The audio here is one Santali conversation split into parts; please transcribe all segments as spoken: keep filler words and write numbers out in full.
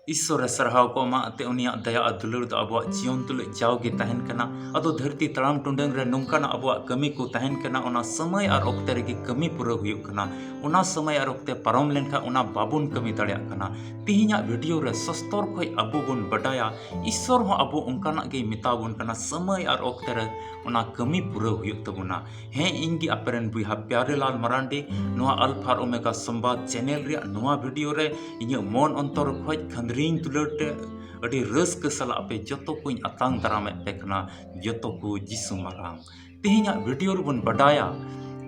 ᱤᱥᱥᱚᱨ ᱮ ᱥᱟᱨᱦᱟᱣ ᱠᱚᱜ ᱢᱟ, ᱟᱛᱮ ᱩᱱᱤᱭᱟᱜ ᱫᱟᱭᱟ ᱟᱨ ᱫᱩᱞᱟᱹᱲ ᱫᱚ ᱟᱵᱚᱣᱟᱜ ᱡᱤᱭᱚᱱ ᱛᱩᱞᱩᱡ ᱡᱟᱣᱜᱮ ᱛᱟᱦᱮᱱ ᱠᱟᱱᱟ᱾ ᱟᱫᱚ ᱫᱷᱟᱹᱨᱛᱤ ᱛᱟᱲᱟᱢ ᱴᱩᱰᱟᱹᱝ ᱨᱮ ᱱᱚᱝᱠᱟᱱᱟᱜ ᱟᱵᱚᱣᱟᱜ ᱠᱟᱹᱢᱤ ᱠᱚ ᱛᱟᱦᱮᱱ ᱠᱟᱱᱟ, ᱚᱱᱟ ᱥᱚᱢᱚᱭ ᱟᱨ ᱚᱠᱛᱮ ᱨᱮᱜᱮ ᱠᱟᱹᱢᱤ ᱯᱩᱨᱟᱹᱣ ᱦᱩᱭᱩᱜ ᱠᱟᱱᱟ᱾ ᱚᱱᱟ ᱥᱚᱢᱚᱭ ᱟᱨ ᱚᱠᱛᱮ ᱯᱟᱨᱚᱢ ᱞᱮᱱᱠᱷᱟᱱ ᱚᱱᱟ ᱵᱟᱵᱚᱱ ᱠᱟᱹᱢᱤ ᱫᱟᱲᱮᱭᱟᱜ ᱠᱟᱱᱟ᱾ ᱛᱤᱦᱤᱧᱟᱜ ᱵᱷᱤᱰᱤᱭᱳ ᱨᱮ ᱥᱚᱥᱛᱚᱨ ᱠᱷᱚᱡ ᱟᱵᱚ ᱵᱚᱱ ᱵᱟᱰᱟᱭᱟ, ᱤᱥᱥᱚᱨ ᱦᱚᱸ ᱟᱵᱚ ᱚᱱᱠᱟᱱᱟᱜ ᱜᱮᱭ ᱢᱮᱛᱟ ᱵᱚᱱ ᱠᱟᱱᱟ, ᱥᱚᱢᱚᱭ ᱟᱨ ᱚᱠᱛᱮ ᱨᱮ ᱚᱱᱟ ᱠᱟᱹᱢᱤ ᱯᱩᱨᱟᱹᱣ ᱦᱩᱭᱩᱜ ᱛᱟᱵᱚᱱᱟ᱾ ᱦᱮᱸ, ᱤᱧ ᱜᱮ ᱟᱯᱮ ᱨᱮᱱ ᱵᱚᱭᱦᱟ ᱯᱭᱟᱨᱮᱞᱟᱞ ᱢᱟᱨᱟᱱᱰᱤ, ᱱᱚᱣᱟ ᱟᱞᱯᱷᱟ ᱟᱨ ᱳᱢᱮᱜᱟ ᱥᱚᱢᱵᱟᱫ ᱪᱮᱱᱮᱞ ᱨᱮᱭᱟᱜ ᱱᱚᱣᱟ ᱵᱷᱤᱰᱤᱭᱳ ᱨᱮ ᱤᱧᱟᱹᱜ ᱢᱚᱱ ᱚᱱᱛᱚᱨ ᱠᱷᱚᱡ ᱠᱷᱟᱹᱱᱫᱽᱨᱤᱧ ᱫᱩᱞᱟᱹᱲ ᱛᱮ ᱟᱹᱰᱤ ᱨᱟᱹᱥᱠᱟᱹ ᱥᱟᱞᱟᱜ ᱟᱯᱮ ᱡᱚᱛᱚ ᱠᱚᱧ ᱟᱛᱟᱝ ᱫᱟᱨᱟᱢᱮᱫ ᱯᱮ ᱠᱟᱱᱟ, ᱡᱚᱛᱚ ᱠᱚ ᱡᱤᱥᱩ ᱢᱟᱨᱟᱝ᱾ ᱛᱮᱦᱮᱧᱟᱜ ᱵᱷᱤᱰᱤᱭᱳ ᱨᱮᱵᱚᱱ ᱵᱟᱰᱟᱭᱟ,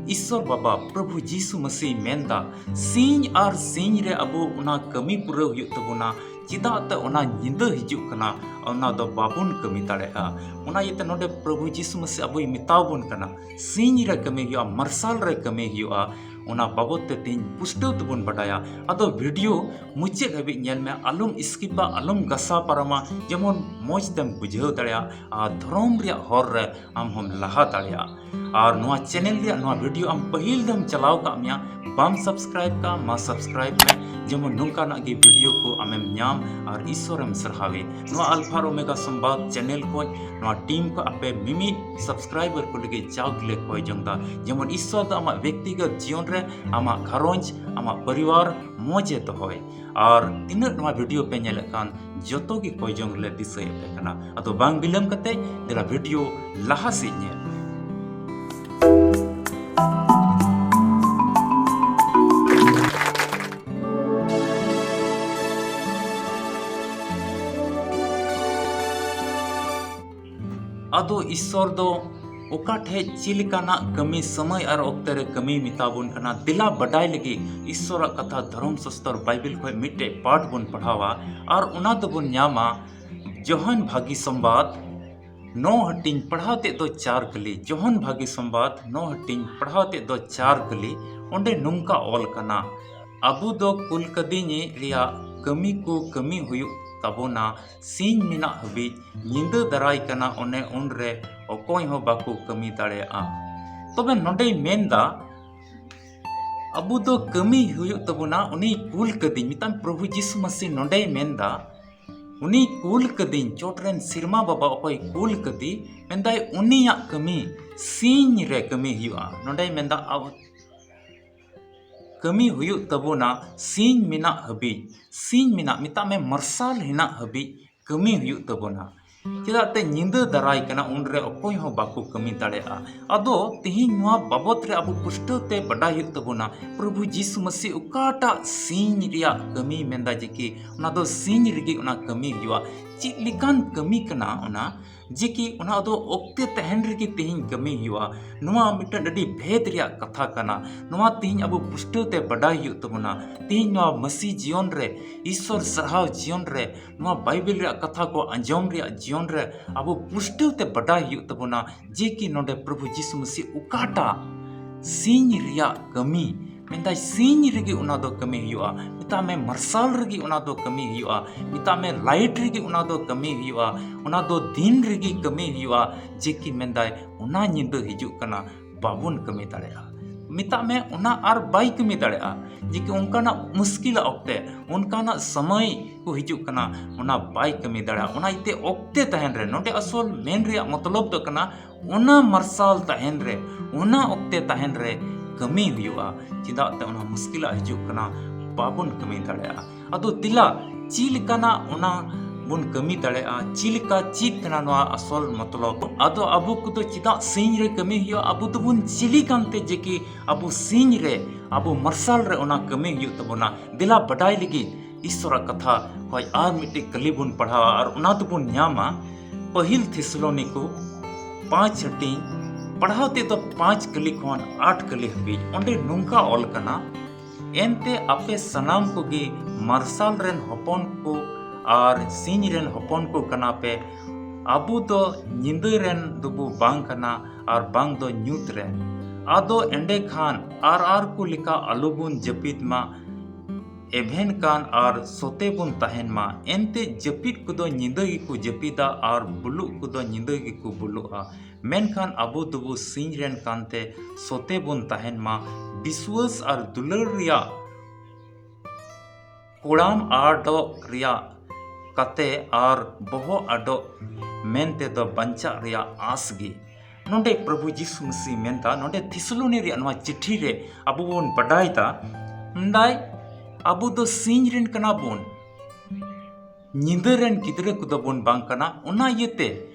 ᱤᱥᱥᱚᱨ ᱵᱟᱵᱟ ᱯᱨᱚᱵᱷᱩ ᱡᱤᱥᱩ ᱢᱟᱹᱥᱤ ᱢᱮᱱᱫᱟ, ᱥᱤᱧ ᱟᱨ ᱥᱤᱧ ᱨᱮ ᱟᱵᱚ ᱚᱱᱟ ᱠᱟᱹᱢᱤ ᱯᱩᱨᱟᱹᱣ ᱦᱩᱭᱩᱜ ᱛᱟᱵᱚᱱᱟ᱾ ᱪᱮᱫᱟᱜ ᱛᱮ ᱚᱱᱟ ᱧᱤᱫᱟᱹ ᱦᱤᱡᱩᱜ ᱠᱟᱱᱟ, ᱚᱱᱟ ᱫᱚ ᱵᱟᱵᱚᱱ ᱠᱟᱹᱢᱤ ᱫᱟᱲᱮᱭᱟᱜᱼᱟ᱾ ᱚᱱᱟ ᱤᱭᱟᱹᱛᱮ ᱱᱚᱰᱮ ᱯᱨᱚᱵᱷᱩ ᱡᱤᱥᱩ ᱢᱟᱹᱥᱤ ᱟᱵᱚᱭ ᱢᱮᱛᱟ ᱵᱚᱱ ᱠᱟᱱᱟ, ᱥᱤᱧ ᱨᱮ ᱠᱟᱹᱢᱤ ᱦᱩᱭᱩᱜᱼᱟ, ᱢᱟᱨᱥᱟᱞ ᱨᱮ ᱠᱟᱹᱢᱤ ᱦᱩᱭᱩᱜᱼᱟ᱾ ᱚᱱᱟ ᱵᱟᱵᱚᱫ ᱛᱮ ᱛᱮᱦᱮᱧ ᱯᱩᱥᱴᱟᱹᱣ ᱛᱮᱵᱚᱱ ᱵᱟᱰᱟᱭᱟ᱾ ᱟᱫᱚ ᱵᱷᱤᱰᱤᱭᱳ ᱢᱩᱪᱟᱹᱫ ᱦᱟᱹᱵᱤᱡ ᱧᱮᱞ ᱢᱮ, ᱟᱞᱚᱢ ᱥᱠᱤᱯᱟ, ᱟᱞᱚᱢ ᱜᱷᱟᱥᱟᱣ ᱯᱟᱨᱚᱢᱟ, ᱡᱮᱢᱚᱱ ᱢᱚᱡᱽ ᱛᱮᱢ ᱵᱩᱡᱷᱟᱹᱣ ᱫᱟᱲᱮᱭᱟᱜᱼᱟ ᱟᱨ ᱫᱷᱚᱨᱚᱢ ᱨᱮᱭᱟᱜ ᱦᱚᱨ ᱨᱮ ᱟᱢ ᱦᱚᱸᱢ ᱞᱟᱦᱟ ᱫᱟᱲᱮᱭᱟᱜᱼᱟ᱾ ᱟᱨ ᱱᱚᱣᱟ ᱪᱮᱱᱮᱞ ᱨᱮᱭᱟᱜ ᱱᱚᱣᱟ ᱵᱷᱤᱰᱤᱭᱳ ᱟᱢ ᱯᱟᱹᱦᱤᱞ ᱫᱚᱢ ᱪᱟᱞᱟᱣ ᱠᱟᱜ ᱢᱮᱭᱟ, ᱵᱟᱢ ᱥᱟᱵᱥᱠᱨᱟᱭᱤᱵ ᱠᱟᱜ, ᱢᱟ ᱥᱟᱵᱥᱠᱨᱟᱭᱤᱵ ᱢᱮ, ᱡᱮᱢᱚᱱ ᱱᱚᱝᱠᱟᱱᱟᱜ ᱜᱮ ᱵᱷᱤᱰᱤᱭᱳ ᱠᱚ ᱟᱢᱮᱢ ᱧᱟᱢ ᱟᱨ ᱤᱥᱥᱚᱨᱮᱢ ᱥᱟᱨᱦᱟᱣᱮ᱾ ᱱᱚᱣᱟ ᱟᱞᱯᱷᱟ ᱟᱨ ᱳᱢᱮᱜᱟ ᱥᱚᱢᱵᱟᱫ ᱪᱮᱱᱮᱞ ᱠᱷᱚᱡ ᱱᱚᱣᱟ ᱴᱤᱢ ᱠᱚ ᱟᱯᱮ ᱢᱤᱢᱤᱫ ᱥᱟᱵᱥᱠᱨᱟᱭᱵᱟᱨ ᱠᱚ ᱞᱟᱹᱜᱤᱫ ᱡᱟᱣ ᱜᱮᱞᱮ ᱠᱚᱭ ᱡᱚᱝ ᱫᱟ, ᱡᱮᱢᱚᱱ ᱤᱥᱥᱚᱨ ᱫᱚ ᱟᱢᱟᱜ ᱵᱮᱠᱛᱤᱜᱚᱛ ᱡᱤᱭᱚᱱ ᱨᱮ ᱟᱢᱟᱜ ᱜᱷᱟᱨᱚᱸᱡᱽ, ᱟᱢᱟᱜ ᱯᱚᱨᱤᱵᱟᱨ ᱢᱚᱡᱽ ᱮ ᱫᱚᱦᱚᱭ᱾ ᱟᱨ ᱛᱤᱱᱟᱹᱜ ᱱᱚᱣᱟ ᱵᱷᱤᱰᱤᱭᱳ ᱯᱮ ᱧᱮᱞᱮᱫ ᱠᱟᱱ, ᱡᱚᱛᱚ ᱜᱮ ᱠᱚᱭ ᱡᱚᱝ ᱞᱮ ᱫᱤᱥᱟᱹᱭᱮᱫ ᱯᱮ ᱠᱟᱱᱟ᱾ ᱟᱫᱚ ᱵᱟᱝ ᱵᱤᱞᱚᱢ ᱠᱟᱛᱮ ᱫᱮᱞᱟ ᱵᱷᱤᱰᱤᱭᱳ ᱞᱟᱦᱟ ᱥᱮᱫ ᱧᱮᱞ᱾ ᱟᱫᱚ ᱤᱥᱥᱚᱨ ᱫᱚ ᱚᱠᱟ ᱴᱷᱮᱡ ᱪᱮᱫ ᱞᱮᱠᱟᱱᱟᱜ ᱠᱟᱹᱢᱤ ᱥᱚᱢᱚᱭ ᱟᱨ ᱚᱠᱛᱮ ᱨᱮ ᱠᱟᱹᱢᱤ ᱢᱮᱛᱟ ᱵᱚᱱ ᱠᱟᱱᱟ? ᱫᱮᱞᱟ ᱵᱟᱰᱟᱭ ᱞᱟᱹᱜᱤᱫ ᱤᱥᱥᱚᱨᱟᱜ ᱠᱟᱛᱷᱟ ᱫᱷᱚᱨᱚᱢ ᱥᱟᱥᱛᱚᱨ ᱵᱟᱭᱵᱮᱞ ᱠᱷᱚᱡ ᱢᱤᱫᱴᱮᱡ ᱯᱟᱴ ᱵᱚᱱ ᱯᱟᱲᱦᱟᱣᱟ ᱟᱨ ᱚᱱᱟ ᱫᱚᱵᱚᱱ ᱧᱟᱢᱟ ᱡᱚᱦᱟᱱ ᱵᱷᱟᱹᱜᱤ ᱥᱚᱢᱵᱟᱫ ᱱᱚ ᱦᱟᱹᱴᱤᱧ ᱯᱟᱲᱦᱟᱣ ᱛᱮᱫ ᱫᱚ ᱪᱟᱨ ᱠᱟᱹᱞᱤ᱾ ᱡᱚᱦᱟᱱ ᱵᱷᱟᱹᱜᱤ ᱥᱚᱢᱵᱟᱫ ᱱᱚ ᱦᱟᱹᱴᱤᱧ ᱯᱟᱲᱦᱟᱣ ᱛᱮᱫ ᱫᱚ ᱪᱟᱨ ᱠᱟᱹᱞᱤ᱾ ᱚᱸᱰᱮ ᱱᱚᱝᱠᱟ ᱚᱞ ᱠᱟᱱᱟ, ᱟᱵᱚ ᱫᱚ ᱠᱩᱞ ᱠᱟᱹᱫᱤᱧᱤᱡ ᱨᱮᱭᱟᱜ ᱠᱟᱹᱢᱤ ᱠᱚ ᱠᱟᱹᱢᱤ ᱦᱩᱭᱩᱜ ᱛᱟᱵᱚᱱᱟ᱾ ᱥᱤᱧ ᱢᱮᱱᱟᱜ ᱦᱟᱹᱵᱤᱡ ᱧᱤᱫᱟᱹ ᱫᱟᱨᱟᱭ ᱠᱟᱱᱟ, ᱚᱱᱮ ᱩᱱᱨᱮ ᱚᱠᱚᱭ ᱦᱚᱸ ᱵᱟᱠᱚ ᱠᱟᱹᱢᱤ ᱫᱟᱲᱮᱭᱟᱜᱼᱟ᱾ ᱛᱚᱵᱮ ᱱᱚᱰᱮᱭ ᱢᱮᱱᱫᱟ, ᱟᱵᱚ ᱫᱚ ᱠᱟᱹᱢᱤ ᱦᱩᱭᱩᱜ ᱛᱟᱵᱚᱱᱟ, ᱩᱱᱤ ᱠᱩᱞ ᱠᱟᱹᱫᱤᱧ᱾ ᱢᱮᱛᱟᱢ, ᱯᱨᱚᱵᱷᱩ ᱡᱤᱥᱩ ᱢᱟᱹᱥᱤ ᱱᱚᱰᱮᱭ ᱢᱮᱱᱫᱟ, ᱩᱱᱤ ᱠᱩᱞ ᱠᱟᱹᱫᱤᱧ, ᱪᱚᱴ ᱨᱮᱱ ᱥᱮᱨᱢᱟ ᱵᱟᱵᱟ ᱚᱠᱚᱭ ᱠᱩᱞ ᱠᱟᱹᱫᱤ, ᱢᱮᱱᱫᱟᱭ ᱩᱱᱤᱭᱟᱜ ᱠᱟᱹᱢᱤ ᱥᱤᱧ ᱨᱮ ᱠᱟᱹᱢᱤ ᱦᱩᱭᱩᱜᱼᱟ᱾ ᱱᱚᱰᱮᱭ ᱢᱮᱱᱫᱟ, ᱟᱵ-, ᱠᱟᱹᱢᱤ ᱦᱩᱭᱩᱜ ᱛᱟᱵᱚᱱᱟ ᱥᱤᱧ ᱢᱮᱱᱟᱜ ᱦᱟᱹᱵᱤᱡ, ᱥᱤᱧ ᱢᱮᱱᱟᱜ, ᱢᱮᱛᱟᱜ ᱢᱮ ᱢᱟᱨᱥᱟᱞ ᱦᱮᱱᱟᱜ ᱦᱟᱹᱵᱤᱡ ᱠᱟᱹᱢᱤ ᱦᱩᱭᱩᱜ ᱛᱟᱵᱚᱱᱟ᱾ ᱪᱮᱫᱟᱜ ᱛᱮ ᱧᱤᱫᱟᱹ ᱫᱟᱨᱟᱭ ᱠᱟᱱᱟ, ᱩᱱᱨᱮ ᱚᱠᱚᱭ ᱦᱚᱸ ᱵᱟᱠᱚ ᱠᱟᱹᱢᱤ ᱫᱟᱲᱮᱭᱟᱜᱼᱟ᱾ ᱟᱫᱚ ᱛᱮᱦᱮᱧ ᱱᱚᱣᱟ ᱵᱟᱵᱚᱛ ᱨᱮ ᱟᱵᱚ ᱯᱩᱥᱴᱟᱹᱣ ᱛᱮ ᱵᱟᱰᱟᱭ ᱦᱩᱭᱩᱜ ᱛᱟᱵᱚᱱᱟ, ᱯᱨᱚᱵᱷᱩ ᱡᱤᱥᱩ ᱢᱟᱹᱥᱤ ᱚᱠᱟᱴᱟᱜ ᱥᱤᱧ ᱨᱮᱭᱟᱜ ᱠᱟᱹᱢᱤ ᱢᱮᱱᱫᱟ ᱡᱮ ᱠᱤ ᱚᱱᱟ ᱫᱚ ᱥᱤᱧ ᱨᱮᱜᱮ ᱚᱱᱟ ᱠᱟᱹᱢᱤ ᱦᱩᱭᱩᱜᱼᱟ᱾ ᱪᱮᱫ ᱞᱮᱠᱟᱱ ᱠᱟᱹᱢᱤ ᱠᱟᱱᱟ ᱚᱱᱟ, ᱡᱮ ᱠᱤ ᱚᱱᱟ ᱫᱚ ᱚᱠᱛᱮ ᱛᱟᱦᱮᱱ ᱨᱮᱜᱮ ᱛᱮᱦᱮᱧ ᱠᱟᱹᱢᱤ ᱦᱩᱭᱩᱜᱼᱟ᱾ ᱱᱚᱣᱟ ᱢᱤᱫᱴᱮᱱ ᱟᱹᱰᱤ ᱵᱷᱮᱫ ᱨᱮᱭᱟᱜ ᱠᱟᱛᱷᱟ ᱠᱟᱱᱟ᱾ ᱱᱚᱣᱟ ᱛᱮᱦᱮᱧ ᱟᱵᱚ ᱯᱩᱥᱴᱟᱹᱣ ᱛᱮ ᱵᱟᱰᱟᱭ ᱦᱩᱭᱩᱜ ᱛᱟᱵᱚᱱᱟ᱾ ᱛᱮᱦᱮᱧ ᱱᱚᱣᱟ ᱢᱟᱹᱥᱤ ᱡᱤᱭᱚᱱ ᱨᱮ, ᱤᱥᱥᱚᱨ ᱥᱟᱨᱦᱟᱣ ᱡᱤᱭᱚᱱ ᱨᱮ, ᱱᱚᱣᱟ ᱵᱟᱭᱵᱮᱞ ᱨᱮᱭᱟᱜ ᱠᱟᱛᱷᱟ ᱠᱚ ᱟᱸᱡᱚᱢ ᱨᱮᱭᱟᱜ ᱡᱤᱭᱚᱱ ᱨᱮ ᱟᱵᱚ ᱯᱩᱥᱴᱟᱹᱣ ᱛᱮ ᱵᱟᱰᱟᱭ ᱦᱩᱭᱩᱜ ᱛᱟᱵᱚᱱᱟ ᱡᱮ ᱠᱤ ᱱᱚᱰᱮ ᱯᱨᱚᱵᱷᱩ ᱡᱤᱥᱩ ᱢᱟᱹᱥᱤ ᱚᱠᱟᱴᱟᱜ ᱥᱤᱧ ᱨᱮᱭᱟᱜ ᱠᱟᱹᱢᱤ, ᱢᱮᱱᱫᱟᱭ ᱥᱤᱧ ᱨᱮᱜᱮ ᱚᱱᱟ ᱫᱚ ᱠᱟᱹᱢᱤ ᱦᱩᱭᱩᱜᱼᱟ᱾ ᱢᱮᱛᱟᱜ ᱢᱮ ᱢᱟᱨᱥᱟᱞ ᱨᱮᱜᱮ ᱚᱱᱟ ᱫᱚ ᱠᱟᱹᱢᱤ ᱦᱩᱭᱩᱜᱼᱟ᱾ ᱢᱮᱛᱟᱜ ᱢᱮ ᱞᱟᱭᱤᱴ ᱨᱮᱜᱮ ᱚᱱᱟ ᱫᱚ ᱠᱟᱹᱢᱤ ᱦᱩᱭᱩᱜᱼᱟ᱾ ᱚᱱᱟ ᱫᱚ ᱫᱤᱱ ᱨᱮᱜᱮ ᱠᱟᱹᱢᱤ ᱦᱩᱭᱩᱜᱼᱟ᱾ ᱡᱮ ᱠᱤ ᱢᱮᱱᱫᱟᱭ ᱚᱱᱟ ᱧᱤᱫᱟᱹ ᱦᱤᱡᱩᱜ ᱠᱟᱱᱟ, ᱵᱟᱵᱚᱱ ᱠᱟᱹᱢᱤ ᱫᱟᱲᱮᱭᱟᱜᱼᱟ᱾ ᱢᱮᱛᱟᱜ ᱢᱮ ᱚᱱᱟ ᱟᱨ ᱵᱟᱭ ᱠᱟᱹᱢᱤ ᱫᱟᱲᱮᱭᱟᱜᱼᱟ᱾ ᱡᱮ ᱠᱤ ᱚᱱᱠᱟᱱᱟᱜ ᱢᱩᱥᱠᱤᱞᱟᱜ ᱚᱠᱛᱮ, ᱚᱱᱠᱟᱱᱟᱜ ᱥᱚᱢᱚᱭ ᱠᱚ ᱦᱤᱡᱩᱜ ᱠᱟᱱᱟ, ᱚᱱᱟ ᱵᱟᱭ ᱠᱟᱹᱢᱤ ᱫᱟᱲᱮᱭᱟᱜᱼᱟ᱾ ᱚᱱᱟ ᱤᱭᱟᱹᱛᱮ ᱚᱠᱛᱮ ᱛᱟᱦᱮᱱ ᱨᱮ, ᱱᱚᱰᱮ ᱟᱥᱚᱞ ᱢᱮᱱ ᱨᱮᱭᱟᱜ ᱢᱚᱛᱞᱚᱵ ᱫᱚ ᱠᱟᱱᱟ, ᱚᱱᱟ ᱢᱟᱨᱥᱟᱞ ᱛᱟᱦᱮᱱ ᱨᱮ, ᱚᱱᱟ ᱚᱠᱛᱮ ᱛᱟᱦᱮᱱ ᱨᱮ ᱠᱟᱹᱢᱤ ᱦᱩᱭᱩᱜᱼᱟ᱾ ᱪᱮᱫᱟᱜ ᱛᱮ ᱚᱱᱟ ᱢᱩᱥᱠᱤᱞᱟᱜ ᱦᱤᱡᱩᱜ ᱠᱟᱱᱟ, ᱵᱟᱵᱚᱱ ᱠᱟᱹᱢᱤ ᱫᱟᱲᱮᱭᱟᱜᱼᱟ᱾ ᱟᱫᱚ ᱫᱮᱞᱟ, ᱪᱮᱫ ᱞᱮᱠᱟᱱᱟᱜ ᱚᱱᱟ ᱵᱚᱱ ᱠᱟᱹᱢᱤ ᱫᱟᱲᱮᱭᱟᱜᱼᱟ? ᱪᱮᱫ ᱞᱮᱠᱟ, ᱪᱮᱫ ᱠᱟᱱᱟ ᱱᱚᱣᱟ ᱟᱥᱚᱞ ᱢᱚᱛᱞᱚᱵ? ᱟᱫᱚ ᱟᱵᱚ ᱠᱚᱫᱚ ᱪᱮᱫᱟᱜ ᱥᱤᱧ ᱨᱮ ᱠᱟᱹᱢᱤ ᱦᱩᱭᱩᱜᱼᱟ? ᱟᱵᱚ ᱫᱚᱵᱚᱱ ᱪᱤᱞᱤ ᱠᱟᱱᱛᱮ ᱡᱮ ᱠᱤ ᱟᱵᱚ ᱥᱤᱧ ᱨᱮ, ᱟᱵᱚ ᱢᱟᱨᱥᱟᱞ ᱨᱮ ᱚᱱᱟ ᱠᱟᱹᱢᱤ ᱦᱩᱭᱩᱜ ᱛᱟᱵᱚᱱᱟ? ᱫᱮᱞᱟ ᱵᱟᱰᱟᱭ ᱞᱟᱹᱜᱤᱫ ᱤᱥᱥᱚᱨᱟᱜ ᱠᱟᱛᱷᱟ ᱠᱷᱚᱱ ᱟᱨ ᱢᱤᱫᱴᱮᱡ ᱠᱟᱹᱞᱤ ᱵᱚᱱ ᱯᱟᱲᱦᱟᱣᱟ ᱟᱨ ᱚᱱᱟ ᱫᱚᱵᱚᱱ ᱧᱟᱢᱟ ᱯᱟᱹᱦᱤᱞ ᱛᱷᱮᱥᱟᱞᱳᱱᱤᱠᱚ ᱯᱟᱸᱪ ᱦᱟᱹᱴᱤᱧ, ᱯᱟᱲᱦᱟᱣ ᱛᱮᱫ ᱫᱚ ᱯᱟᱸᱪ ᱠᱟᱹᱞᱤ ᱠᱷᱚᱱ ᱟᱴ ᱠᱟᱹᱞᱤ ᱦᱟᱹᱵᱤᱡ᱾ ᱚᱸᱰᱮ ᱱᱚᱝᱠᱟ ᱚᱞ ᱠᱟᱱᱟ, ᱮᱱᱛᱮ ᱟᱯᱮ ᱥᱟᱱᱟᱢ ᱠᱚᱜᱮ ᱢᱟᱨᱥᱟᱞ ᱨᱮᱱ ᱦᱚᱯᱚᱱ ᱠᱚ ᱟᱨ ᱥᱤᱧ ᱨᱮᱱ ᱦᱚᱯᱚᱱ ᱠᱚ ᱠᱟᱱᱟ ᱯᱮ᱾ ᱟᱵᱚ ᱫᱚ ᱧᱤᱫᱟᱹ ᱨᱮᱱ ᱫᱚᱵᱚ ᱵᱟᱝ ᱠᱟᱱᱟ ᱟᱨ ᱵᱟᱝ ᱫᱚ ᱧᱩᱛ ᱨᱮᱱ᱾ ᱟᱫᱚ ᱮᱸᱰᱮ ᱠᱷᱟᱱ ᱟᱨ ᱟᱨ ᱠᱚ ᱞᱮᱠᱟ ᱟᱞᱚ ᱵᱚᱱ ᱡᱟᱹᱯᱤᱫ ᱢᱟ, ᱮᱵᱷᱮᱱ ᱠᱟᱱ ᱟᱨ ᱥᱚᱛᱮ ᱵᱚᱱ ᱛᱟᱦᱮᱱ ᱢᱟ᱾ ᱮᱱᱛᱮ ᱡᱟᱹᱯᱤᱫ ᱠᱚᱫᱚ ᱧᱤᱫᱟᱹ ᱜᱮᱠᱚ ᱡᱟᱹᱯᱤᱫᱟ ᱟᱨ ᱵᱩᱞᱩᱜ ᱠᱚᱫᱚ ᱧᱤᱫᱟᱹ ᱜᱮᱠᱚ ᱵᱩᱞᱩᱜᱼᱟ᱾ ᱢᱮᱱᱠᱷᱟᱱ ᱟᱵᱚ ᱫᱚᱵᱚ ᱥᱤᱧ ᱨᱮᱱ ᱠᱟᱱᱛᱮ ᱥᱚᱛᱮ ᱵᱚᱱ ᱛᱟᱦᱮᱱ ᱢᱟ, ᱵᱤᱥᱣᱟᱹᱥ ᱟᱨ ᱫᱩᱞᱟᱹᱲ ᱨᱮᱭᱟᱜ ᱠᱚᱲᱟᱢ ᱟᱰᱚᱜ ᱨᱮᱭᱟᱜ ᱠᱟᱛᱮ ᱟᱨ ᱵᱚᱦᱚᱜ ᱟᱰᱚᱜ ᱢᱮᱱ ᱛᱮᱫᱚ ᱵᱟᱧᱪᱟᱜ ᱨᱮᱭᱟᱜ ᱟᱸᱥ ᱜᱮ᱾ ᱱᱚᱰᱮ ᱯᱨᱚᱵᱷᱩ ᱡᱤᱥᱩ ᱢᱟᱹᱥᱤ ᱢᱮᱱᱫᱟ, ᱱᱚᱰᱮ ᱛᱷᱤᱥᱞᱳᱱᱤ ᱨᱮᱭᱟᱜ ᱱᱚᱣᱟ ᱪᱤᱴᱷᱤ ᱨᱮ ᱟᱵᱚ ᱵᱚᱱ ᱵᱟᱰᱟᱭ ᱫᱟ, ᱢᱮᱱᱫᱟᱭ, ᱟᱵᱚ ᱫᱚ ᱥᱤᱧ ᱨᱮᱱ ᱠᱟᱱᱟ ᱵᱚᱱ, ᱧᱤᱫᱟᱹ ᱨᱮᱱ ᱜᱤᱫᱽᱨᱟᱹ ᱠᱚᱫᱚ ᱵᱚᱱ ᱵᱟᱝ ᱠᱟᱱᱟ᱾ ᱚᱱᱟ ᱤᱭᱟᱹᱛᱮ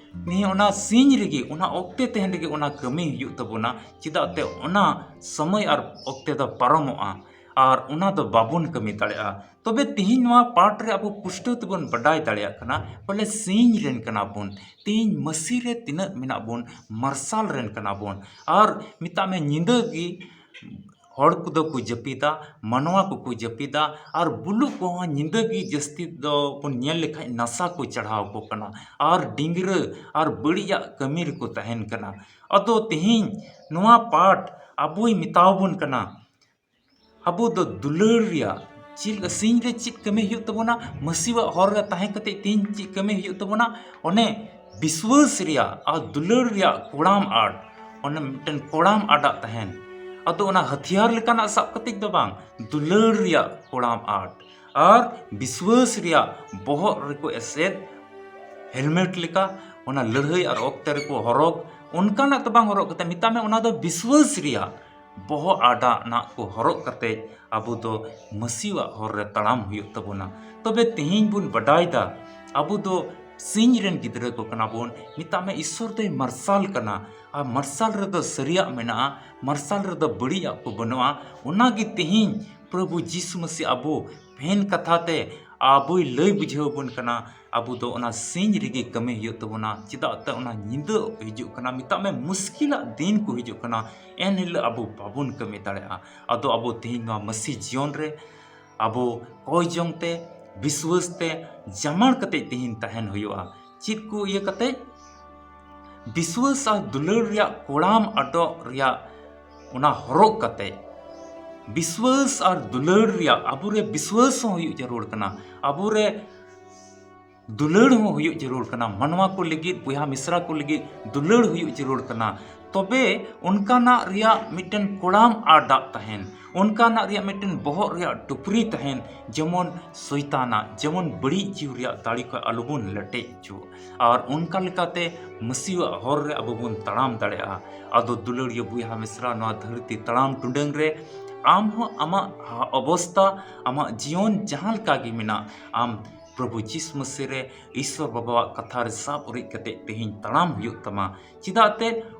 ᱱᱤᱭᱟᱹ ᱚᱱᱟ ᱥᱤᱧ ᱨᱮᱜᱮ, ᱚᱱᱟ ᱚᱠᱛᱮ ᱛᱟᱦᱮᱱ ᱨᱮᱜᱮ ᱚᱱᱟ ᱠᱟᱹᱢᱤ ᱦᱩᱭᱩᱜ ᱛᱟᱵᱚᱱᱟ᱾ ᱪᱮᱫᱟᱜ ᱛᱮ ᱚᱱᱟ ᱥᱚᱢᱚᱭ ᱟᱨ ᱚᱠᱛᱮ ᱫᱚ ᱯᱟᱨᱚᱢᱚᱜᱼᱟ ᱟᱨ ᱚᱱᱟ ᱫᱚ ᱵᱟᱵᱚᱱ ᱠᱟᱹᱢᱤ ᱫᱟᱲᱮᱭᱟᱜᱼᱟ᱾ ᱛᱚᱵᱮ ᱛᱤᱦᱤᱧ ᱱᱚᱣᱟ ᱯᱟᱴ ᱨᱮ ᱟᱵᱚ ᱯᱩᱥᱴᱟᱹᱣ ᱛᱮᱵᱚᱱ ᱵᱟᱰᱟᱭ ᱫᱟᱲᱮᱭᱟᱜ ᱠᱟᱱᱟ, ᱵᱚᱞᱮ ᱥᱤᱧ ᱨᱮᱱ ᱠᱟᱱᱟ ᱵᱚᱱ᱾ ᱛᱤᱦᱤᱧ ᱢᱟᱹᱥᱤ ᱨᱮ ᱛᱤᱱᱟᱹᱜ ᱢᱮᱱᱟᱜ ᱵᱚᱱ, ᱢᱟᱨᱥᱟᱞ ᱨᱮᱱ ᱠᱟᱱᱟ ᱵᱚᱱ᱾ ᱟᱨ ᱢᱮᱛᱟᱜ ᱢᱮ, ᱧᱤᱫᱟᱹ ᱜᱮ ᱦᱚᱲ ᱠᱚᱫᱚ ᱠᱚ ᱡᱟᱹᱯᱤᱫᱟ, ᱢᱟᱱᱣᱟ ᱠᱚᱠᱚ ᱡᱟᱹᱯᱤᱫᱟ, ᱟᱨ ᱵᱩᱞᱩᱜ ᱠᱚᱦᱚᱸ ᱧᱤᱫᱟᱹ ᱜᱮ ᱡᱟᱹᱥᱛᱤ ᱫᱚ ᱵᱚᱱ ᱧᱮᱞ ᱞᱮᱠᱷᱟᱡ ᱱᱟᱥᱟ ᱠᱚ ᱪᱟᱲᱦᱟᱣ ᱠᱚ ᱠᱟᱱᱟ, ᱟᱨ ᱰᱤᱝᱜᱽᱨᱟᱹ ᱟᱨ ᱵᱟᱹᱲᱤᱡᱟᱜ ᱠᱟᱹᱢᱤ ᱨᱮᱠᱚ ᱛᱟᱦᱮᱱ ᱠᱟᱱᱟ᱾ ᱟᱫᱚ ᱛᱮᱦᱮᱧ ᱱᱚᱣᱟ ᱯᱟᱴ ᱟᱵᱚᱭ ᱢᱮᱛᱟᱣᱟᱵᱚᱱ ᱠᱟᱱᱟ, ᱟᱵᱚ ᱫᱚ ᱫᱩᱞᱟᱹᱲ ᱨᱮᱭᱟᱜ ᱪᱮᱫ ᱞᱮᱠᱟ, ᱥᱤᱧ ᱨᱮ ᱪᱮᱫ ᱠᱟᱹᱢᱤ ᱦᱩᱭᱩᱜ ᱛᱟᱵᱚᱱᱟ, ᱢᱟᱹᱥᱤᱣᱟᱜ ᱦᱚᱨ ᱨᱮ ᱛᱟᱦᱮᱸ ᱠᱟᱛᱮ ᱛᱮᱦᱮᱧ ᱪᱮᱫ ᱠᱟᱹᱢᱤ ᱦᱩᱭᱩᱜ ᱛᱟᱵᱚᱱᱟ, ᱚᱱᱮ ᱵᱤᱥᱣᱟᱹᱥ ᱨᱮᱭᱟᱜ ᱟᱨ ᱫᱩᱞᱟᱹᱲ ᱨᱮᱭᱟᱜ ᱠᱚᱲᱟᱢ ᱟᱴ, ᱚᱱᱮ ᱢᱤᱫᱴᱮᱱ ᱠᱚᱲᱟᱢ ᱟᱰᱟᱜ ᱛᱟᱦᱮᱱ᱾ ᱟᱫᱚ ᱚᱱᱟ ᱦᱟᱛᱤᱭᱟᱨ ᱞᱮᱠᱟᱱᱟᱜ ᱥᱟᱵ ᱠᱟᱛᱮ ᱫᱚ ᱵᱟᱝ, ᱫᱩᱞᱟᱹᱲ ᱨᱮᱭᱟᱜ ᱠᱚᱲᱟᱢ ᱟᱴ ᱟᱨ ᱵᱤᱥᱣᱟᱹᱥ ᱨᱮᱭᱟᱜ ᱵᱚᱦᱚᱜ ᱨᱮᱠᱚ ᱮᱥᱮᱫ, ᱦᱮᱞᱢᱮᱴ ᱞᱮᱠᱟ, ᱚᱱᱟ ᱞᱟᱹᱲᱦᱟᱹᱭ ᱟᱨ ᱚᱠᱛᱮ ᱨᱮᱠᱚ ᱦᱚᱨᱚᱜ, ᱚᱱᱠᱟᱱᱟᱜ ᱫᱚ ᱵᱟᱝ ᱦᱚᱨᱚᱜ ᱠᱟᱛᱮ, ᱢᱮᱛᱟᱜ ᱢᱮ, ᱚᱱᱟ ᱫᱚ ᱵᱤᱥᱣᱟᱹᱥ ᱨᱮᱭᱟᱜ ᱵᱚᱦᱚᱜ ᱟᱰᱟ ᱱᱟᱜ ᱠᱚ ᱦᱚᱨᱚᱜ ᱠᱟᱛᱮ ᱟᱵᱚ ᱫᱚ ᱢᱟᱹᱥᱤᱣᱟᱜ ᱦᱚᱨ ᱨᱮ ᱛᱟᱲᱟᱢ ᱦᱩᱭᱩᱜ ᱛᱟᱵᱚᱱᱟ᱾ ᱛᱚᱵᱮ ᱛᱮᱦᱮᱧ ᱵᱚᱱ ᱵᱟᱰᱟᱭ ᱫᱟ, ᱟᱵᱚ ᱫᱚ ᱥᱤᱧ ᱨᱮᱱ ᱜᱤᱫᱽᱨᱟᱹ ᱠᱚ ᱠᱟᱱᱟ ᱵᱚᱱ᱾ ᱢᱮᱛᱟᱜ ᱢᱮ, ᱤᱥᱥᱚᱨ ᱫᱚᱭ ᱢᱟᱨᱥᱟᱞ ᱠᱟᱱᱟ, ᱟᱨ ᱢᱟᱨᱥᱟᱞ ᱨᱮᱫᱚ ᱥᱟᱹᱨᱤᱭᱟᱜ ᱢᱮᱱᱟᱜᱼᱟ, ᱢᱟᱨᱥᱟᱞ ᱨᱮᱫᱚ ᱵᱟᱹᱲᱤᱡᱟᱜ ᱠᱚ ᱵᱟᱹᱱᱩᱜᱼᱟ᱾ ᱚᱱᱟᱜᱮ ᱛᱮᱦᱮᱧ ᱯᱨᱚᱵᱷᱩ ᱡᱤᱥᱩ ᱢᱟᱹᱥᱤ ᱟᱵᱚ ᱵᱷᱮᱱ ᱠᱟᱛᱷᱟ ᱛᱮ ᱟᱵᱚᱭ ᱞᱟᱹᱭ ᱵᱩᱡᱷᱟᱹᱣ ᱟᱵᱚᱱ ᱠᱟᱱᱟ᱾ ᱟᱵᱚ ᱫᱚ ᱚᱱᱟ ᱥᱤᱧ ᱨᱮᱜᱮ ᱠᱟᱹᱢᱤ ᱦᱩᱭᱩᱜ ᱛᱟᱵᱚᱱᱟ, ᱪᱮᱫᱟᱜ ᱛᱮ ᱚᱱᱟ ᱧᱤᱫᱟᱹ ᱦᱤᱡᱩᱜ ᱠᱟᱱᱟ, ᱢᱮᱛᱟᱜ ᱢᱮ, ᱢᱩᱥᱠᱤᱞᱟᱜ ᱫᱤᱱ ᱠᱚ ᱦᱤᱡᱩᱜ ᱠᱟᱱᱟ, ᱮᱱ ᱦᱤᱞᱳᱜ ᱟᱵᱚ ᱵᱟᱵᱚᱱ ᱠᱟᱹᱢᱤ ᱫᱟᱲᱮᱭᱟᱜᱼᱟ᱾ ᱟᱫᱚ ᱟᱵᱚ ᱛᱮᱦᱮᱧ ᱱᱚᱣᱟ ᱢᱟᱹᱥᱤ ᱡᱤᱭᱚᱱ ᱨᱮ ᱟᱵᱚ ᱠᱚᱭ ᱡᱚᱝ ᱛᱮ, ᱵᱤᱥᱣᱟᱹᱥ ᱛᱮ, ᱡᱟᱢᱟᱲ ᱠᱟᱛᱮ ᱛᱮᱦᱮᱧ ᱛᱟᱦᱮᱱ ᱦᱩᱭᱩᱜᱼᱟ᱾ ᱪᱮᱫ ᱠᱚ ᱤᱭᱟᱹ ᱠᱟᱛᱮ? ᱵᱤᱥᱣᱟᱹᱥ ᱟᱨ ᱫᱩᱞᱟᱹᱲ ᱨᱮᱭᱟᱜ ᱠᱚᱲᱟᱢ ᱟᱰᱚᱜ ᱨᱮᱭᱟᱜ ᱚᱱᱟ ᱦᱚᱨᱚᱜ ᱠᱟᱛᱮ, ᱵᱤᱥᱣᱟᱹᱥ ᱟᱨ ᱫᱩᱞᱟᱹᱲ ᱨᱮᱭᱟᱜ ᱟᱵᱚᱨᱮ ᱵᱤᱥᱣᱟᱹᱥ ᱦᱚᱸ ᱦᱩᱭᱩᱜ ᱡᱟᱹᱨᱩᱲ ᱠᱟᱱᱟ᱾ ᱟᱵᱚᱨᱮ ᱫᱩᱞᱟᱹᱲ ᱦᱚᱸ ᱦᱩᱭᱩᱜ ᱡᱟᱹᱨᱩᱲ ᱠᱟᱱᱟ᱾ ᱢᱟᱱᱣᱟ ᱠᱚ ᱞᱟᱹᱜᱤᱫ, ᱵᱚᱭᱦᱟ ᱢᱤᱥᱨᱟ ᱠᱚ ᱞᱟᱹᱜᱤᱫ ᱫᱩᱞᱟᱹᱲ ᱦᱩᱭᱩᱜ ᱡᱟᱹᱨᱩᱲ ᱠᱟᱱᱟ᱾ ᱛᱚᱵᱮ ᱚᱱᱠᱟᱱᱟᱜ ᱨᱮᱭᱟᱜ ᱢᱤᱫᱴᱮᱱ ᱠᱚᱲᱟᱢ ᱟᱨ ᱫᱟᱜ ᱛᱟᱦᱮᱱ, ᱚᱱᱠᱟᱱᱟᱜ ᱨᱮᱭᱟᱜ ᱢᱤᱫᱴᱮᱱ ᱵᱚᱦᱚᱜ ᱨᱮᱭᱟᱜ ᱴᱩᱯᱨᱤ ᱛᱟᱦᱮᱱ, ᱡᱮᱢᱚᱱ ᱥᱚᱭᱛᱟᱱᱟᱜ, ᱡᱮᱢᱚᱱ ᱵᱟᱹᱲᱤᱡ ᱡᱤᱣᱤ ᱨᱮᱭᱟᱜ ᱫᱟᱲᱮ ᱠᱷᱚᱱ ᱟᱞᱚᱵᱚᱱ ᱞᱮᱴᱮᱡ ᱦᱚᱪᱚᱜ᱾ ᱟᱨ ᱚᱱᱠᱟ ᱞᱮᱠᱟᱛᱮ ᱢᱟᱹᱥᱤᱣᱟᱜ ᱦᱚᱨ ᱨᱮ ᱟᱵᱚ ᱵᱚᱱ ᱛᱟᱲᱟᱢ ᱫᱟᱲᱮᱭᱟᱜᱼᱟ᱾ ᱟᱫᱚ ᱫᱩᱞᱟᱹᱲᱤᱭᱟᱹ ᱵᱚᱭᱦᱟ ᱢᱤᱥᱨᱟ, ᱱᱚᱣᱟ ᱫᱷᱟᱹᱨᱛᱤ ᱛᱟᱲᱟᱢ ᱴᱩᱰᱟᱹᱝ ᱨᱮ ᱟᱢ ᱦᱚᱸ ᱟᱢᱟᱜ ᱚᱵᱚᱥᱛᱟ, ᱟᱢᱟᱜ ᱡᱤᱭᱚᱱ ᱡᱟᱦᱟᱸ ᱞᱮᱠᱟ ᱜᱮ ᱢᱮᱱᱟᱜ, ᱟᱢ ᱯᱨᱚᱵᱷᱩ ᱡᱤᱥᱩ ᱢᱟᱹᱥᱤ ᱨᱮ, ᱤᱥᱥᱚᱨ ᱵᱟᱵᱟᱣᱟᱜ ᱠᱟᱛᱷᱟ ᱨᱮ ᱥᱟᱵ ᱩᱨᱤᱡ ᱠᱟᱛᱮ ᱛᱮᱦᱮᱧ ᱛᱟᱲᱟᱢ ᱦᱩᱭᱩᱜ ᱛᱟᱢᱟ᱾ ᱪᱮᱫᱟᱜ ᱛᱮ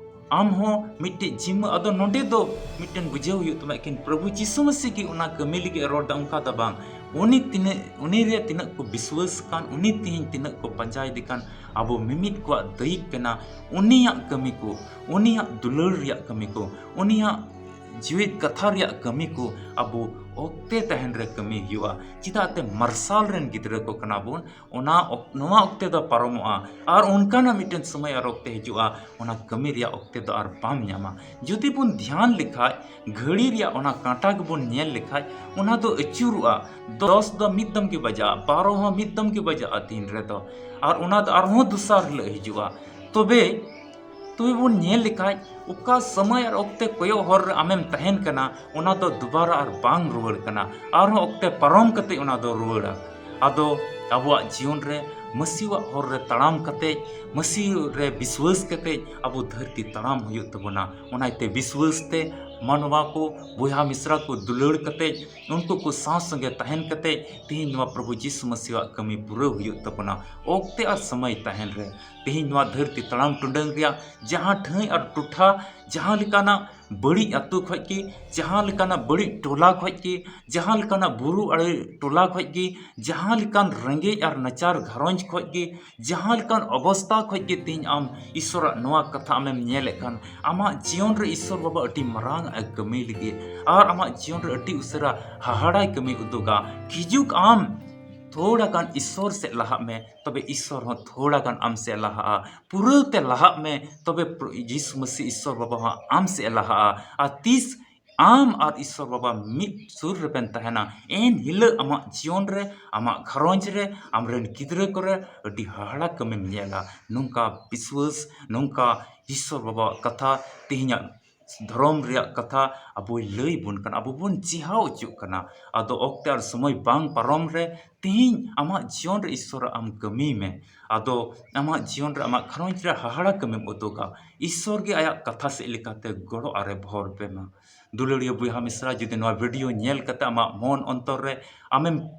ᱟᱢ ᱦᱚᱸ ᱢᱤᱫᱴᱮᱡ ᱡᱤᱢᱟᱹ, ᱟᱫᱚ ᱱᱚᱰᱮ ᱫᱚ ᱢᱤᱫᱴᱮᱱ ᱵᱩᱡᱷᱟᱹᱣ ᱦᱩᱭᱩᱜ ᱛᱟᱢᱟ, ᱮᱠᱮᱱ ᱯᱨᱚᱵᱷᱩ ᱡᱤᱥᱩ ᱢᱟᱹᱥᱤ ᱜᱮ ᱚᱱᱟ ᱠᱟᱹᱢᱤ ᱞᱟᱹᱜᱤᱫ ᱮ ᱨᱚᱲ ᱮᱫᱟ, ᱚᱱᱠᱟ ᱫᱚ ᱵᱟᱝ᱾ ᱩᱱᱤ ᱛᱤᱱᱟᱹᱜ, ᱩᱱᱤ ᱨᱮ ᱛᱤᱱᱟᱹᱜ ᱠᱚ ᱵᱤᱥᱣᱟᱹᱥ ᱠᱟᱱ, ᱩᱱᱤ ᱛᱮᱦᱮᱧ ᱛᱤᱱᱟᱹᱜ ᱠᱚ ᱯᱟᱸᱡᱟᱭᱮᱫᱮ ᱠᱟᱱ, ᱟᱵᱚ ᱢᱤᱢᱤᱫ ᱠᱚᱣᱟᱜ ᱫᱟᱹᱭᱤᱠ ᱠᱟᱱᱟ᱾ ᱩᱱᱤᱭᱟᱜ ᱠᱟᱹᱢᱤ ᱠᱚ, ᱩᱱᱤᱭᱟᱜ ᱫᱩᱞᱟᱹᱲ ᱨᱮᱭᱟᱜ ᱠᱟᱹᱢᱤ ᱠᱚ, ᱩᱱᱤᱭᱟᱜ ᱡᱤᱣᱮᱫ ᱠᱟᱛᱷᱟ ᱨᱮᱭᱟᱜ ᱠᱟᱹᱢᱤ ᱠᱚ ᱟᱵᱚ ᱚᱠᱛᱮ ᱛᱟᱦᱮᱱ ᱨᱮ ᱠᱟᱹᱢᱤ ᱦᱩᱭᱩᱜᱼᱟ᱾ ᱪᱮᱫᱟᱜ ᱛᱮ ᱢᱟᱨᱥᱟᱞ ᱨᱮᱱ ᱜᱤᱫᱽᱨᱟᱹ ᱠᱚ ᱠᱟᱱᱟ ᱵᱚᱱ, ᱚᱱᱟ ᱚᱠ-, ᱱᱚᱣᱟ ᱚᱠᱛᱮ ᱫᱚ ᱯᱟᱨᱚᱢᱚᱜᱼᱟ, ᱟᱨ ᱚᱱᱠᱟᱱᱟᱜ ᱢᱤᱫᱴᱮᱱ ᱥᱚᱢᱚᱭ ᱟᱨ ᱚᱠᱛᱮ ᱦᱤᱡᱩᱜᱼᱟ, ᱚᱱᱟ ᱠᱟᱹᱢᱤ ᱨᱮᱭᱟᱜ ᱚᱠᱛᱮ ᱫᱚ ᱟᱨ ᱵᱟᱢ ᱧᱟᱢᱟ᱾ ᱡᱩᱫᱤ ᱵᱚᱱ ᱫᱷᱮᱭᱟᱱ ᱞᱮᱠᱷᱟᱡ, ᱜᱷᱟᱹᱲᱤ ᱨᱮᱭᱟᱜ ᱚᱱᱟ ᱠᱟᱸᱴᱟ ᱜᱮᱵᱚᱱ ᱧᱮᱞ ᱞᱮᱠᱷᱟᱡ, ᱚᱱᱟ ᱫᱚ ᱟᱹᱪᱩᱨᱚᱜᱼᱟ᱾ ᱫᱚᱥ ᱫᱚ ᱢᱤᱫ ᱫᱚᱢ ᱜᱮ ᱵᱟᱡᱟᱜᱼᱟ, ᱵᱟᱨᱚ ᱦᱚᱸ ᱢᱤᱫ ᱫᱚᱢ ᱜᱮ ᱵᱟᱡᱟᱜᱼᱟ ᱫᱤᱱ ᱨᱮᱫᱚ, ᱟᱨ ᱚᱱᱟ ᱫᱚ ᱟᱨᱦᱚᱸ ᱫᱚᱥᱟᱨ ᱦᱤᱞᱳᱜ ᱦᱤᱡᱩᱜᱼᱟ᱾ ᱛᱚᱵᱮ, ᱛᱚᱵᱮ ᱵᱚᱱ ᱧᱮᱞ ᱞᱮᱠᱷᱟᱡ, ᱚᱠᱟ ᱥᱚᱢᱚᱭ ᱟᱨ ᱚᱠᱛᱮ ᱠᱚᱭᱚᱜ ᱦᱚᱨ ᱨᱮ ᱟᱢᱮᱢ ᱛᱟᱦᱮᱱ ᱠᱟᱱᱟ, ᱚᱱᱟ ᱫᱚ ᱫᱩᱵᱟᱨᱟ ᱟᱨ ᱵᱟᱝ ᱨᱩᱣᱟᱹᱲ ᱠᱟᱱᱟ᱾ ᱟᱨᱦᱚᱸ ᱚᱠᱛᱮ ᱯᱟᱨᱚᱢ ᱠᱟᱛᱮ ᱚᱱᱟ ᱫᱚ ᱨᱩᱣᱟᱹᱲᱟ᱾ ᱟᱫᱚ ᱟᱵᱚᱣᱟᱜ ᱡᱤᱭᱚᱱ ᱨᱮ ᱢᱟᱹᱥᱤᱣᱟᱜ ᱦᱚᱨ ᱨᱮ ᱛᱟᱲᱟᱢ ᱠᱟᱛᱮ, ᱢᱟᱹᱥᱤ ᱨᱮ ᱵᱤᱥᱣᱟᱹᱥ ᱠᱟᱛᱮ ᱟᱵᱚ ᱫᱷᱟᱹᱨᱛᱤ ᱛᱟᱲᱟᱢ ᱦᱩᱭᱩᱜ ᱛᱟᱵᱚᱱᱟ᱾ ᱚᱱᱟ ᱤᱭᱟᱹᱛᱮ ᱵᱤᱥᱣᱟᱹᱥ ᱛᱮ ᱢᱟᱱᱣᱟ ᱠᱚ, ᱵᱚᱭᱦᱟ ᱢᱤᱥᱨᱟ ᱠᱚ ᱫᱩᱞᱟᱹᱲ ᱠᱟᱛᱮ, ᱩᱱᱠᱩ ᱠᱚ ᱥᱟᱶ ᱥᱚᱸᱜᱮ ᱛᱟᱦᱮᱱ ᱠᱟᱛᱮ, ᱛᱮᱦᱮᱧ ᱱᱚᱣᱟ ᱯᱨᱚᱵᱷᱩ ᱡᱤᱥᱩ ᱢᱟᱹᱥᱤᱣᱟᱜ ᱠᱟᱹᱢᱤ ᱯᱩᱨᱟᱹᱣ ᱦᱩᱭᱩᱜ ᱛᱟᱵᱚᱱᱟ᱾ ᱚᱠᱛᱮ ᱟᱨ ᱥᱚᱢᱚᱭ ᱛᱟᱦᱮᱱ ᱨᱮ, ᱛᱮᱦᱮᱧ ᱱᱚᱣᱟ ᱫᱷᱟᱹᱨᱛᱤ ᱛᱟᱲᱟᱢ ᱴᱩᱰᱟᱹᱝ ᱨᱮᱭᱟᱜ ᱡᱟᱦᱟᱸ ᱴᱷᱟᱹᱭ ᱟᱨ ᱴᱚᱴᱷᱟ, ᱡᱟᱦᱟᱸ ᱞᱮᱠᱟᱱᱟᱜ ᱵᱟᱹᱲᱤᱡ ᱟᱹᱛᱩ ᱠᱷᱚᱡ ᱜᱮ, ᱡᱟᱦᱟᱸ ᱞᱮᱠᱟᱱᱟᱜ ᱵᱟᱹᱲᱤᱡ ᱴᱚᱞᱟ ᱠᱷᱚᱡ ᱜᱮ, ᱡᱟᱦᱟᱸ ᱞᱮᱠᱟᱱᱟᱜ ᱵᱩᱨᱩ ᱟᱲᱮ ᱴᱚᱞᱟ ᱠᱷᱚᱡ ᱜᱮ, ᱡᱟᱦᱟᱸ ᱞᱮᱠᱟᱱ ᱨᱮᱸᱜᱮᱡ ᱟᱨ ᱱᱟᱪᱟᱨ ᱜᱷᱟᱨᱚᱸᱡᱽ ᱠᱷᱚᱡ ᱜᱮ, ᱡᱟᱦᱟᱸ ᱞᱮᱠᱟᱱ ᱚᱵᱚᱥᱛᱟ ᱠᱷᱚᱡ ᱜᱮ ᱛᱮᱦᱮᱧ ᱟᱢ ᱤᱥᱚᱨᱟᱜ ᱱᱚᱣᱟ ᱠᱟᱛᱷᱟ ᱟᱢᱮᱢ ᱧᱮᱞᱮᱫ ᱠᱷᱟᱱ, ᱟᱢᱟᱜ ᱡᱤᱭᱚᱱ ᱨᱮ ᱤᱥᱚᱨ ᱵᱟᱵᱟ ᱟᱹᱰᱤ ᱢᱟᱨᱟᱝ ᱮ ᱠᱟᱹᱢᱤ ᱞᱟᱹᱜᱤᱫ ᱟᱨ ᱟᱢᱟᱜ ᱡᱤᱭᱚᱱ ᱨᱮ ᱟᱹᱰᱤ ᱩᱥᱟᱹᱨᱟ ᱦᱟᱦᱟᱲᱟᱭ ᱠᱟᱹᱢᱤ ᱩᱫᱩᱜᱟ᱾ ᱦᱤᱡᱩᱜ ᱟᱢ, ᱛᱷᱚᱲᱟ ᱜᱟᱱ ᱤᱥᱚᱨ ᱥᱮᱫ ᱞᱟᱦᱟᱜ ᱢᱮ, ᱛᱚᱵᱮ ᱤᱥᱚᱨ ᱦᱚᱸ ᱛᱷᱚᱲᱟ ᱜᱟᱱ ᱟᱢ ᱥᱮᱫ ᱞᱟᱦᱟᱜᱼᱟ᱾ ᱯᱩᱨᱟᱹᱣ ᱛᱮ ᱞᱟᱦᱟᱜ ᱢᱮ, ᱛᱚᱵᱮ ᱯᱨᱚ-, ᱡᱤᱥᱩ ᱢᱟᱹᱥᱤ ᱤᱥᱚᱨ ᱵᱟᱵᱟ ᱦᱚᱸ ᱟᱢ ᱥᱮᱫ ᱮ ᱞᱟᱦᱟᱜᱼᱟ᱾ ᱟᱨ ᱛᱤᱥ ᱟᱢ ᱟᱨ ᱤᱥᱥᱚᱨ ᱵᱟᱵᱟ ᱢᱤᱫ ᱥᱩᱨ ᱨᱮᱵᱮᱱ ᱛᱟᱦᱮᱱᱟ, ᱮᱱ ᱦᱤᱞᱳᱜ ᱟᱢᱟᱜ ᱡᱤᱭᱚᱱ ᱨᱮ, ᱟᱢᱟᱜ ᱜᱷᱟᱨᱚᱸᱡᱽ ᱨᱮ, ᱟᱢᱨᱮᱱ ᱜᱤᱫᱽᱨᱟᱹ ᱠᱚᱨᱮ ᱟᱹᱰᱤ ᱦᱟᱦᱟᱲᱟ ᱠᱟᱹᱢᱤᱢ ᱧᱮᱞᱟ᱾ ᱱᱚᱝᱠᱟ ᱵᱤᱥᱣᱟᱹᱥ, ᱱᱚᱝᱠᱟ ᱤᱥᱥᱚᱨ ᱵᱟᱵᱟᱣᱟᱜ ᱠᱟᱛᱷᱟ, ᱛᱮᱦᱮᱧᱟᱜ ᱫᱷᱚᱨᱚᱢ ᱨᱮᱭᱟᱜ ᱠᱟᱛᱷᱟ ᱟᱵᱚᱭ ᱞᱟᱹᱭ ᱵᱚᱱ ᱠᱟᱱᱟ, ᱟᱵᱚ ᱵᱚᱱ ᱪᱮᱦᱟᱣ ᱦᱚᱪᱚᱜ ᱠᱟᱱᱟ᱾ ᱟᱫᱚ ᱚᱠᱛᱮ ᱟᱨ ᱥᱚᱢᱚᱭ ᱵᱟᱝ ᱯᱟᱨᱚᱢ ᱨᱮ ᱛᱮᱦᱮᱧ ᱟᱢᱟᱜ ᱡᱤᱭᱚᱱ ᱨᱮ ᱤᱥᱥᱚᱨᱟᱜ ᱟᱢ ᱠᱟᱹᱢᱤᱭ ᱢᱮ᱾ ᱟᱫᱚ ᱟᱢᱟᱜ ᱡᱤᱭᱚᱱ ᱨᱮ, ᱟᱢᱟᱜ ᱜᱷᱟᱨᱚᱸᱡᱽ ᱨᱮ ᱦᱟᱦᱟᱲᱟ ᱠᱟᱹᱢᱤᱢ ᱩᱫᱩᱜᱟ᱾ ᱤᱥᱥᱚᱨ ᱜᱮ ᱟᱭᱟᱜ ᱠᱟᱛᱷᱟ ᱥᱮᱫ ᱞᱮᱠᱟᱛᱮ ᱜᱚᱲᱚ ᱟᱨᱮ ᱵᱷᱚᱨ ᱯᱮ ᱢᱟ᱾ ᱫᱩᱞᱟᱹᱲᱤᱭᱟᱹ ᱵᱚᱭᱦᱟ ᱢᱤᱥᱨᱟ, ᱡᱩᱫᱤ ᱱᱚᱣᱟ ᱵᱷᱤᱰᱤᱭᱳ ᱧᱮᱞ ᱠᱟᱛᱮ ᱟᱢᱟᱜ ᱢᱚᱱ ᱚᱱᱛᱚᱨ ᱨᱮ ᱟᱢᱮᱢ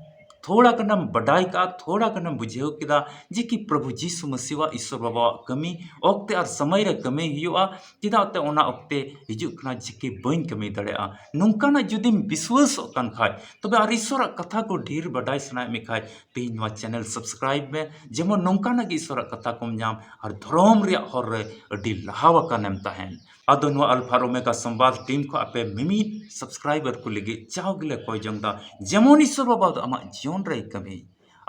ᱛᱷᱚᱲᱟ ᱜᱟᱱᱮᱢ ᱵᱟᱰᱟᱭ ᱠᱟᱜᱼᱟ, ᱛᱷᱚᱲᱟ ᱜᱟᱱᱮᱢ ᱵᱩᱡᱷᱟᱹᱣ ᱠᱮᱫᱟ ᱡᱮ ᱠᱤ ᱯᱨᱚᱵᱷᱩ ᱡᱤᱥᱩ ᱢᱟᱹᱥᱤᱣᱟᱜ, ᱤᱥᱥᱚᱨ ᱵᱟᱵᱟᱣᱟᱜ ᱠᱟᱹᱢᱤ ᱚᱠᱛᱮ ᱟᱨ ᱥᱚᱢᱚᱭ ᱨᱮ ᱠᱟᱹᱢᱤ ᱦᱩᱭᱩᱜᱼᱟ, ᱪᱮᱫᱟᱜ ᱛᱮ ᱚᱱᱟ ᱚᱠᱛᱮ ᱦᱤᱡᱩᱜ ᱠᱟᱱᱟ ᱡᱮ ᱠᱤ ᱵᱟᱹᱧ ᱠᱟᱹᱢᱤ ᱫᱟᱲᱮᱭᱟᱜᱼᱟ᱾ ᱱᱚᱝᱠᱟᱱᱟᱜ ᱡᱩᱫᱤᱢ ᱵᱤᱥᱣᱟᱹᱥᱚᱜ ᱠᱟᱱ ᱠᱷᱟᱡ, ᱛᱚᱵᱮ ᱟᱨ ᱤᱥᱥᱚᱨᱟᱜ ᱠᱟᱛᱷᱟ ᱠᱚ ᱰᱷᱮᱨ ᱵᱟᱰᱟᱭ ᱥᱟᱱᱟᱭᱮᱫ ᱢᱮ ᱠᱷᱟᱡ, ᱛᱮᱦᱮᱧ ᱱᱚᱣᱟ ᱪᱮᱱᱮᱞ ᱥᱟᱵᱥᱠᱨᱟᱭᱤᱵ ᱢᱮ, ᱡᱮᱢᱚᱱ ᱱᱚᱝᱠᱟᱱᱟᱜ ᱜᱮ ᱤᱥᱥᱚᱨᱟᱜ ᱠᱟᱛᱷᱟ ᱠᱚᱢ ᱧᱟᱢ ᱟᱨ ᱫᱷᱚᱨᱚᱢ ᱨᱮᱭᱟᱜ ᱦᱚᱨ ᱨᱮ ᱟᱹᱰᱤ ᱞᱟᱦᱟ ᱟᱠᱟᱱᱮᱢ ᱛᱟᱦᱮᱱ᱾ ᱟᱫᱚ ᱱᱚᱣᱟ ᱟᱞᱯᱷᱟ ᱟᱨ ᱳᱢᱮᱜᱟ ᱥᱚᱢᱵᱟᱫ ᱴᱤᱢ ᱠᱷᱚᱱ ᱟᱯᱮ ᱢᱤᱢᱤᱫ ᱥᱟᱵᱥᱠᱨᱟᱭᱵᱟᱨ ᱠᱚ ᱞᱟᱹᱜᱤᱫ ᱡᱟᱣ ᱜᱮᱞᱮ ᱠᱚᱭ ᱡᱚᱝ ᱫᱟ, ᱡᱮᱢᱚᱱ ᱤᱥᱥᱚᱨ ᱵᱟᱵᱟ ᱫᱚ ᱟᱢᱟᱜ ᱡᱤᱭᱚᱱ ᱨᱮᱭ ᱠᱟᱹᱢᱤ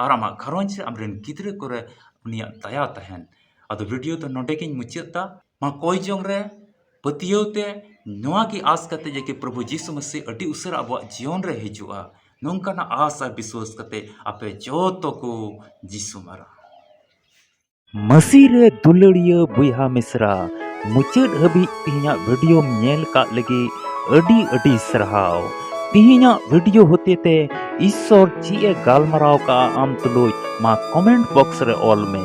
ᱟᱨ ᱟᱢᱟᱜ ᱜᱷᱟᱨᱚᱸᱡᱽ ᱨᱮ ᱟᱢᱨᱮᱱ ᱜᱤᱫᱽᱨᱟᱹ ᱠᱚᱨᱮ ᱩᱱᱤᱭᱟᱜ ᱫᱟᱭᱟ ᱛᱟᱦᱮᱱ᱾ ᱟᱫᱚ ᱵᱷᱤᱰᱤᱭᱳ ᱫᱚ ᱱᱚᱰᱮ ᱜᱤᱧ ᱢᱩᱪᱟᱹᱫ ᱫᱟ᱾ ᱢᱟ ᱠᱚᱭ ᱡᱚᱝ ᱨᱮ ᱯᱟᱹᱛᱭᱟᱹᱣ ᱛᱮ, ᱱᱚᱣᱟ ᱜᱮ ᱟᱥ ᱠᱟᱛᱮ ᱡᱮ ᱠᱤ ᱯᱨᱚᱵᱷᱩ ᱡᱤᱥᱩ ᱢᱟᱹᱥᱤ ᱟᱹᱰᱤ ᱩᱥᱟᱹᱨᱟ ᱟᱵᱚᱣᱟᱜ ᱡᱤᱭᱚᱱ ᱨᱮ ᱦᱤᱡᱩᱜᱼᱟ᱾ ᱱᱚᱝᱠᱟᱱᱟᱜ ᱟᱥ ᱟᱨ ᱵᱤᱥᱣᱟᱥ ᱠᱟᱛᱮ ᱟᱯᱮ ᱡᱚᱛᱚ ᱠᱚ ᱡᱤᱥᱩ ᱢᱟᱨᱟᱝ᱾ ᱢᱟᱹᱥᱤ ᱨᱮ ᱫᱩᱞᱟᱹᱲᱤᱭᱟᱹ ᱵᱚᱭᱦᱟ ᱢᱤᱥᱨᱟ, ᱢᱩᱪᱟᱹᱫ ᱦᱟᱹᱵᱤᱡ ᱛᱮᱦᱮᱧᱟᱜ ᱵᱷᱤᱰᱤᱭᱳᱢ ᱧᱮᱞ ᱠᱟᱜ ᱞᱟᱹᱜᱤᱫ ᱟᱹᱰᱤ ᱟᱹᱰᱤ ᱥᱟᱨᱦᱟᱣ᱾ ᱛᱮᱦᱮᱧᱟᱜ ᱵᱷᱤᱰᱤᱭᱳ ᱦᱚᱛᱮᱛᱮ ᱤᱥᱥᱚᱨ ᱪᱮᱫ ᱮ ᱜᱟᱞᱢᱟᱨᱟᱣ ᱠᱟᱜᱼᱟ ᱟᱢ ᱛᱩᱞᱩᱡ, ᱢᱟ ᱠᱚᱢᱮᱱᱴ ᱵᱚᱠᱥ ᱨᱮ ᱚᱞ ᱢᱮ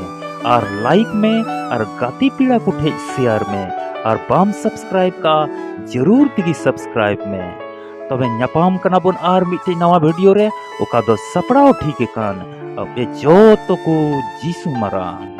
ᱟᱨ ᱞᱟᱭᱤᱠ ᱢᱮ ᱟᱨ ᱜᱟᱛᱮ ᱯᱮᱲᱟ ᱠᱚ ᱴᱷᱮᱡ ᱥᱮᱭᱟᱨ ᱢᱮ ᱟᱨ ᱵᱟᱢ ᱥᱟᱵᱥᱠᱨᱟᱭᱤᱵ ᱠᱟᱜᱼᱟ, ᱡᱟᱹᱨᱩᱲ ᱛᱮᱜᱮ ᱥᱟᱵᱥᱠᱨᱟᱭᱤᱵ ᱢᱮ᱾ ᱛᱚᱵᱮ ᱧᱟᱯᱟᱢ ᱠᱟᱱᱟ ᱵᱚᱱ ᱟᱨ ᱢᱤᱫᱴᱮᱡ ᱱᱟᱣᱟ ᱵᱷᱤᱰᱤᱭᱳ ᱨᱮ, ᱚᱠᱟ ᱫᱚ ᱥᱟᱯᱲᱟᱣ ᱴᱷᱤᱠ ᱟᱠᱟᱱ ᱟᱯᱮ ᱡᱚᱛᱚ ᱠᱚ ᱡᱤᱥᱩ ᱢᱟᱨᱟᱝ᱾